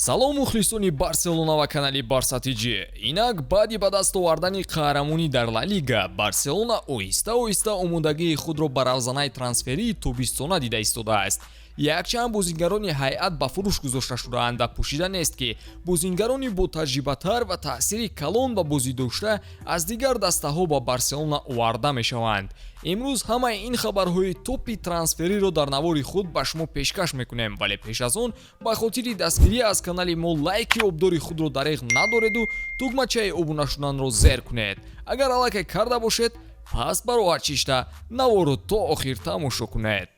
Салом, мухлисони Барселона ва канали Барса ТЖ. Инак, баъди ба даст овардани қаҳрамонӣ дар Ла Лига, Барселона оҳиста оҳиста омодагии худро ба равзанаи трансферии тобистона дида истодааст. Якчанд бозингарони ҳайат ба фурӯш гузошта шудаанд ва пӯшида нест, ки бозингарони ботаҷрибатар ва таъсири калон ба бозӣ дошта аз дигар дастаҳо ба Барселона оварда мешаванд. Имрӯз ҳамаи ин хабарҳои топи трансфериро дар навори худ ба шумо пешкаш мекунем, вале пеш аз он ба хотири дастгирӣ аз канали мо лайки обдори худро дареғ надореду тугмачаи обуна шуданро зер кунед. Агар аллакай карда бошед, пас бароҳат шишта наворро то охир тамошо кунед.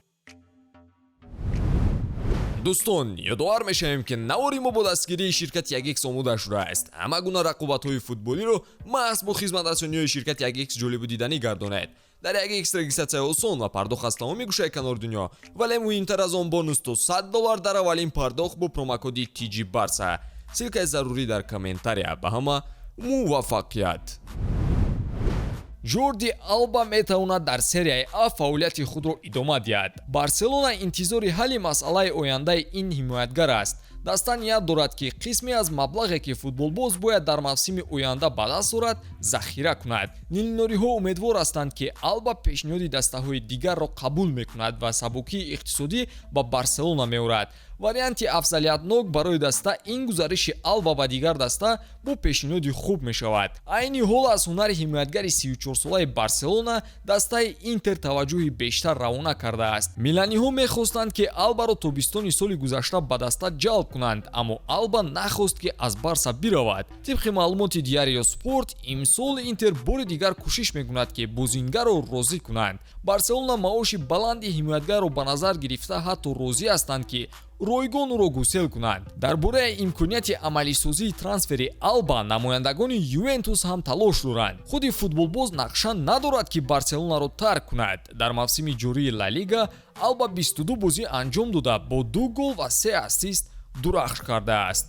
Дӯстон, ёдовар мешавем, ки навори мо бо дастгирии ширкати Ягикс омода шудааст. Ҳама гуна рақобатҳои футболиро маҳз бо хизматрасониҳои ширкати Ягикс ҷолибу диданӣ гардонед. Дар Ягикс регистратсия осон ва пардохт аз тамоми гӯшаи канори дунё, вале муҳимтар аз он, бонус то 100 доллар дар аввалин пардохт бо промокоди TG Барса. Ссылкаи зарурӣ дар комментария. Ба ҳама муваффақият! Жорди Алба метавонад дар Серияи А фаъолияти худро идома диҳад. Барселона интизори ҳалли масъалаи ояндаи ин ҳимоятгар аст. Даста ният дорад, ки қисме аз маблағе, ки футболбоз бояд дар мавсими оянда ба даст орад, захира кунад. Нилнориҳо умедвор ҳастанд, ки Алба пешниҳоди дастаҳои дигарро қабул мекунад ва сабукии иқтисодӣ ба Барселона меорад. Варианти афзалиятнок барои даста ин гузариши Алба ба дигар даста бо пешниҳоди хуб мешавад. Айни ҳол аз ҳунари ҳимоятгари 34-солаи Барселона дастаи Интер таваҷҷӯҳи бештар равона кардааст. Миланиҳо мехостанд, ки Албаро тобистони соли гузашта ба даста ҷалб кунанд, аммо Алба нахост, ки аз Барса биравад. Тибқи маълумоти Диарио Спорт, имсол Интер бори дигар кӯшиш мекунад, ки бозингарро розӣ кунанд. Барселона маоши баланди ҳимоятгарро ба назар гирифта, ҳатто розӣ ҳастанд, ки ройгон ӯро гусел кунанд. Дар бораи имконияти амалисозии трансфери Алба намояндагони Ювентус ҳам талош доранд. Худи футболбоз нақша надорад, ки Барселонаро тарк кунад. Дар мавсими ҷории Ла Лига Алба 22 бозӣ анҷом дода, бо ду гол ва се ассист дурахш кардааст.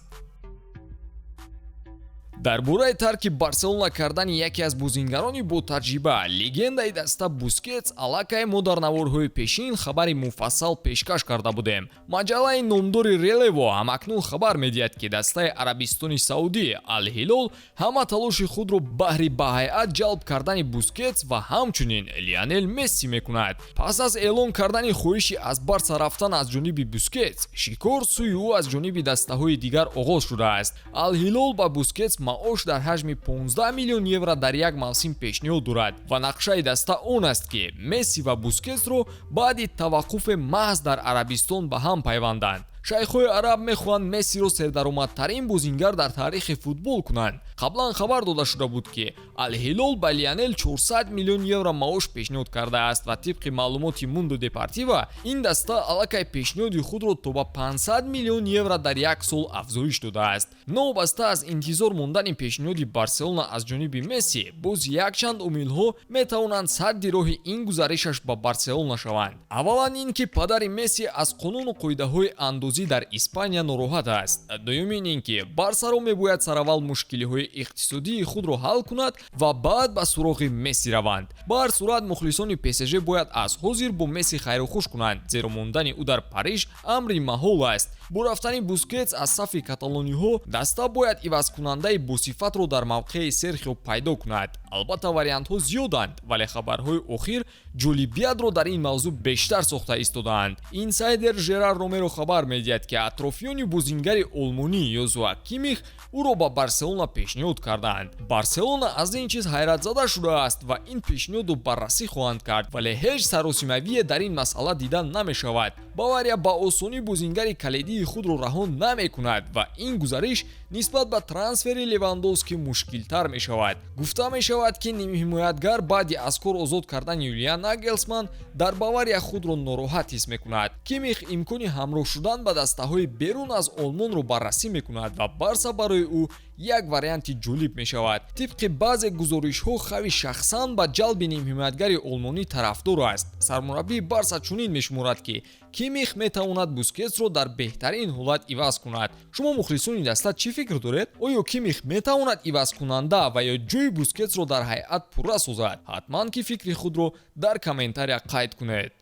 Дар бораи тарки Барселона кардани яке аз бозингарони ботаҷриба, легендаи даста Бускетс, аллакай мо дар наворҳои пешин хабари муфассал пешкаш карда будем. Маҷаллаи номдори Релево ҳамакнун хабар медиҳад, ки дастаи Арабистони Саудӣ Алҳилол ҳама талоши худро баҳри ба ҳайат ҷалб кардани Бускетс ва ҳамчунин Лионел Месси мекунад. Пас аз эълон кардани хоҳиши аз Барса рафтан аз ҷониби Бускетс, шикор сӯи ӯ аз ҷониби дастаҳои дигар оғоз шудааст. Алҳилол ба Бускетс маош дар ҳаҷми 15 миллион евро дар як мавсим пешниҳод дорад ва нақшаи даста он аст, ки Месси ва Бускетсро баъди таваққуфе маҳз дар Арабистон ба ҳам пайванданд. Шайхҳои араб мехоҳанд Мессиро сердаромадтарин бозингар дар таърихи футбол кунанд. Қаблан хабар дода шуда буд, ки Алҳилол ба Лионел 400 миллион евро маош пешниҳод кардааст ва тибқи маълумоти Мундо Депортиво, ин даста аллакай пешниҳоди худро то ба 500 миллион евро дар як сол афзоиш додааст. Новобаста аз интизор мондани пешниҳоди Барселона аз ҷониби Месси, боз якчанд омилҳо метавонанд садди роҳи ин гузаришаш ба Барселона шаванд. Аввалан ин ки падари Месси аз қонуну қоидаҳои андозӣ дар Испания нороҳат аст. Дуюмин ин ки Барсаро мебояд сараввал мушкилиҳои иқтисодии худро ҳал кунад ва баъд ба суроғи Месси раванд. Ба ҳар сурат, мухлисони ПСЖ бояд аз ҳозир бо Месси хайрухуш кунанд, зеро мондани ӯ дар Париж амри маҳол аст. Бо рафтани Бускетс аз сафи каталониҳо, даста бояд ивазкунандаи босифатро дар мавқеи Серхио пайдо кунад. Албатта, вариантҳо зиёданд, вале хабарҳои охир ҷолибиятро дар ин мавзӯъ бештар сохта истодаанд. Инсайдер Жерар Ромеро хабар медиҳад, ки атрофиёни бозингари олмонӣ Йозуа Кимих ӯро ба Барселона пешниҳод кардаанд. Барселона аз ин чиз ҳайратзада шудааст ва ин пешниҳодро баррасӣ хоҳанд кард, вале ҳеҷ саросимавие дар ин масъала дида намешавад. Бавария ба осонӣ бозингари калидии худро раҳо намекунад ва ин гузариш нисбат ба трансфери Левандовски мушкилтар мешавад. Гуфта мешавад, ки нимҳимоятгар баъди аз кор озод кардани Юлиан Нагелсман дар Бавария худро нороҳат ҳис мекунад. Кимих имкони ҳамроҳ шудан ба дастаҳои берун аз Олмонро баррасӣ мекунад ва Барса барои ӯ як варианти ҷолиб мешавад. Тибқи баъзе гузоришҳо, Хави шахсан ба ҷалби нимҳимоятгари олмонӣ тарафдор аст. Сармураббии Барса чунин мешуморад, ки Кимих метавонад Бускетсро дар беҳтарин ҳолат иваз кунад. Шумо, мухлисони даста, чӣ фикр доред? Оё Кимих метавонад ивазкунанда ва ё ҷои Бускетсро дар ҳайат пурра созад? Ҳатман ки фикри худро дар комментария қайд кунед.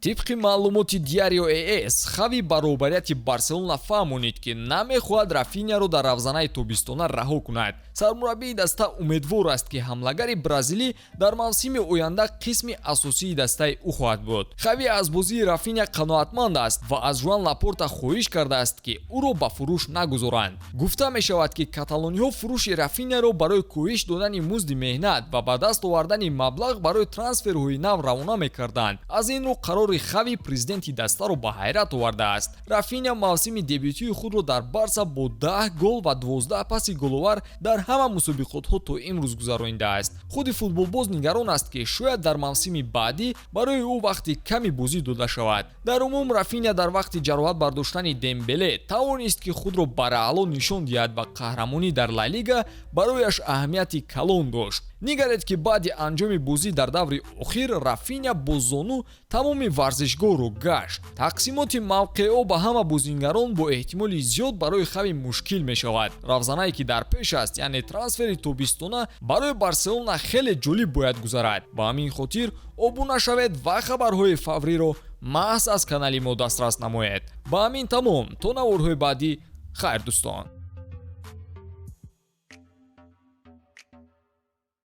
Тибқи маълумоти Диарио АС, Хави ба роҳбарияти Барселона фаҳмонид, ки намехоҳад Рафиняро дар равзанаи тобистона раҳо кунад. Сармураббии даста умедвор аст, ки ҳамлагари бразилӣ дар мавсими оянда қисми асосии дастаи ӯ хоҳад буд. Хави аз бозии Рафиня қаноатманд аст ва аз Жуан Лапорта хоҳиш кардааст, ки ӯро ба фурӯш нагузоранд. Гуфта мешавад, ки каталониҳо фурӯши Рафиняро барои коҳиш додани музди меҳнат ва ба даст овардани маблағ барои трансферҳои нав равона мекарданд. Аз ин рӯ, қарори Хави президенти дастаро ба ҳайрат овардааст. Рафиня мавсими дебютии худро дар Барса бо 10 гол ва 12 паси головар дар ҳама мусобиқотҳо то имрӯз гузаронидааст. Худи футболбоз нигарон аст, ки шояд дар мавсими баъдӣ барои ӯ вақти ками бозӣ дода шавад. Дар умум, Рафиня дар вақти ҷароҳат бардоштани Дембеле тавонист, ки худро бараъло нишон диҳад ва қаҳрамонӣ дар Ла Лига барояш аҳамияти калон дошт. Нигаред, ки баъди анҷоми бозӣ дар даври охир Рафиня бо зону тамоми варзишгоҳро гашт. Тақсимоти мавқеъҳо ба ҳама бозингарон бо эҳтимоли зиёд барои Хави мушкил мешавад. Равзанае, ки дар пеш аст, яъне трансфери тобистона, барои Барселона хеле ҷолиб бояд гузарад. Ба ҳамин хотир обуна шавед ва хабарҳои фавриро маҳз аз канали мо дастрас намоед. Ба ҳамин тамом, то наворҳои баъдӣ, хайр, дӯстон.